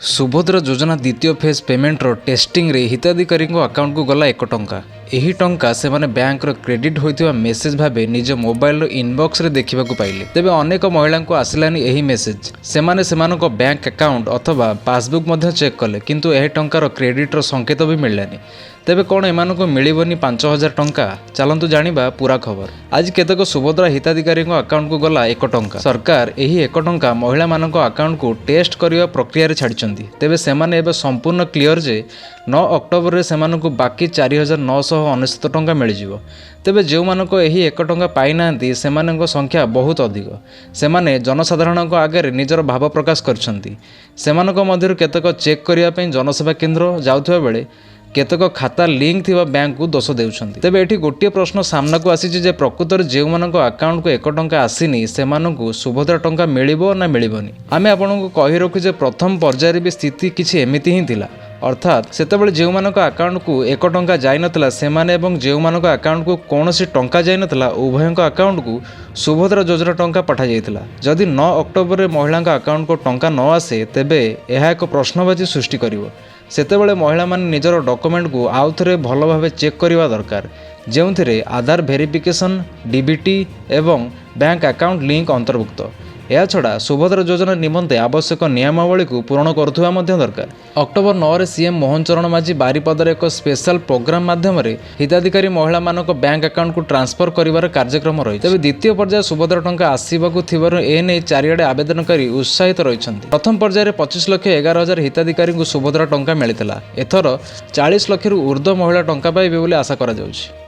ସୁଭଦ୍ରା ଯୋଜନା ଦ୍ୱିତୀୟ ଫେଜ୍ ପେମେଣ୍ଟର ଟେଷ୍ଟିଂରେ ହିତାଧିକାରୀଙ୍କ ଆକାଉଣ୍ଟକୁ ଗଲା 1 ଟଙ୍କା। ଏହି ଟଙ୍କା ସେମାନେ ବ୍ୟାଙ୍କର କ୍ରେଡିଟ୍ ହୋଇଥିବା ମେସେଜ୍ ଭାବେ ନିଜ ମୋବାଇଲର ଇନବକ୍ସରେ ଦେଖିବାକୁ ପାଇଲେ। ତେବେ ଅନେକ ମହିଳାଙ୍କୁ ଆସିଲାନି ଏହି ମେସେଜ୍। ସେମାନେ ସେମାନଙ୍କ ବ୍ୟାଙ୍କ ଆକାଉଣ୍ଟ ଅଥବା ପାସବୁକ୍ ମଧ୍ୟ ଚେକ୍ କଲେ, କିନ୍ତୁ ଏହି ଟଙ୍କାର କ୍ରେଡିଟ୍ର ସଂକେତ ବି ମିଳିଲାନି। ତେବେ କ'ଣ ଏମାନଙ୍କୁ ମିଳିବନି 5000 ଟଙ୍କା? ଚାଲନ୍ତୁ ଜାଣିବା ପୁରା ଖବର। ଆଜି କେତେକ ସୁଭଦ୍ରା ହିତାଧିକାରୀଙ୍କ ଆକାଉଣ୍ଟକୁ ଗଲା 1 ଟଙ୍କା। ସରକାର ଏହି 1 ଟଙ୍କା ମହିଳାମାନଙ୍କ ଆକାଉଣ୍ଟକୁ ଟେଷ୍ଟ କରିବା ପ୍ରକ୍ରିୟାରେ ଛାଡ଼ିଛନ୍ତି। ତେବେ ସେମାନେ ଏବେ ସମ୍ପୂର୍ଣ୍ଣ କ୍ଲିଅର ଯେ 9 ଅକ୍ଟୋବରରେ ସେମାନଙ୍କୁ ବାକି 4999 ଟଙ୍କା ମିଳିଯିବ। ତେବେ ଯେଉଁମାନଙ୍କ ଏହି 1 ଟଙ୍କା ପାଇନାହାନ୍ତି, ସେମାନଙ୍କ ସଂଖ୍ୟା ବହୁତ ଅଧିକ। ସେମାନେ ଜନସାଧାରଣଙ୍କ ଆଗରେ ନିଜର ଭାବ ପ୍ରକାଶ କରିଛନ୍ତି। ସେମାନଙ୍କ ମଧ୍ୟରୁ କେତେକ ଚେକ୍ କରିବା ପାଇଁ ଜନସେବା କେନ୍ଦ୍ର ଯାଉଥିବା ବେଳେ କେତେକ ଖାତା ଲିଙ୍କ ଥିବା ବ୍ୟାଙ୍କକୁ ଦୋଷ ଦେଉଛନ୍ତି। ତେବେ ଏଠି ଗୋଟିଏ ପ୍ରଶ୍ନ ସାମ୍ନାକୁ ଆସିଛି ଯେ ପ୍ରକୃତରେ ଯେଉଁମାନଙ୍କ ଆକାଉଣ୍ଟକୁ 1 ଟଙ୍କା ଆସିନି, ସେମାନଙ୍କୁ ସୁଭଦ୍ରା ଟଙ୍କା ମିଳିବ ନା ମିଳିବନି? ଆମେ ଆପଣଙ୍କୁ କହି ରଖୁ ଯେ ପ୍ରଥମ ପର୍ଯ୍ୟାୟରେ ବି ସ୍ଥିତି କିଛି ଏମିତି ହିଁ ଥିଲା। ଅର୍ଥାତ୍ ସେତେବେଳେ ଯେଉଁମାନଙ୍କ ଆକାଉଣ୍ଟକୁ 1 ଟଙ୍କା ଯାଇନଥିଲା ସେମାନେ ଏବଂ ଯେଉଁମାନଙ୍କ ଆକାଉଣ୍ଟକୁ କୌଣସି ଟଙ୍କା ଯାଇନଥିଲା, ଉଭୟଙ୍କ ଆକାଉଣ୍ଟକୁ ସୁଭଦ୍ରା ଯୋଜନା ଟଙ୍କା ପଠାଯାଇଥିଲା। ଯଦି 9 ଅକ୍ଟୋବରରେ ମହିଳାଙ୍କ ଆକାଉଣ୍ଟକୁ ଟଙ୍କା ନ ଆସେ, ତେବେ ଏହା ଏକ ପ୍ରଶ୍ନବାଚୀ ସୃଷ୍ଟି କରିବ। ସେତେବେଳେ ମହିଳାମାନେ ନିଜର ଡକୁମେଣ୍ଟକୁ ଆଉଥରେ ଭଲ ଭାବେ ଚେକ୍ କରିବା ଦରକାର, ଯେଉଁଥିରେ ଆଧାର ଭେରିଫିକେସନ୍, ଡିବିଟି ଏବଂ ବ୍ୟାଙ୍କ ଆକାଉଣ୍ଟ ଲିଙ୍କ ଅନ୍ତର୍ଭୁକ୍ତ। ଏହାଛଡ଼ା ସୁଭଦ୍ରା ଯୋଜନା ନିମନ୍ତେ ଆବଶ୍ୟକ ନିୟମାବଳୀକୁ ପୂରଣ କରୁଥିବା ମଧ୍ୟ ଦରକାର। ଅକ୍ଟୋବର 9ରେ ସିଏମ୍ ମୋହନ ଚରଣ ମାଝୀ ବାରିପଦାରେ ଏକ ସ୍ପେଶାଲ ପ୍ରୋଗ୍ରାମ ମାଧ୍ୟମରେ ହିତାଧିକାରୀ ମହିଳାମାନଙ୍କ ବ୍ୟାଙ୍କ ଆକାଉଣ୍ଟକୁ ଟ୍ରାନ୍ସଫର କରିବାର କାର୍ଯ୍ୟକ୍ରମ ରହିଛି। ତେବେ ଦ୍ୱିତୀୟ ପର୍ଯ୍ୟାୟ ସୁଭଦ୍ରା ଟଙ୍କା ଆସିବାକୁ ଥିବାରୁ ଏ ନେଇ ଚାରିଆଡ଼େ ଆବେଦନକାରୀ ଉତ୍ସାହିତ ରହିଛନ୍ତି। ପ୍ରଥମ ପର୍ଯ୍ୟାୟରେ 25,11,000 ହିତାଧିକାରୀଙ୍କୁ ସୁଭଦ୍ରା ଟଙ୍କା ମିଳିଥିଲା। ଏଥର 40 ଲକ୍ଷରୁ ଉର୍ଦ୍ଧ୍ୱ ମହିଳା ଟଙ୍କା ପାଇବେ ବୋଲି ଆଶା କରାଯାଉଛି।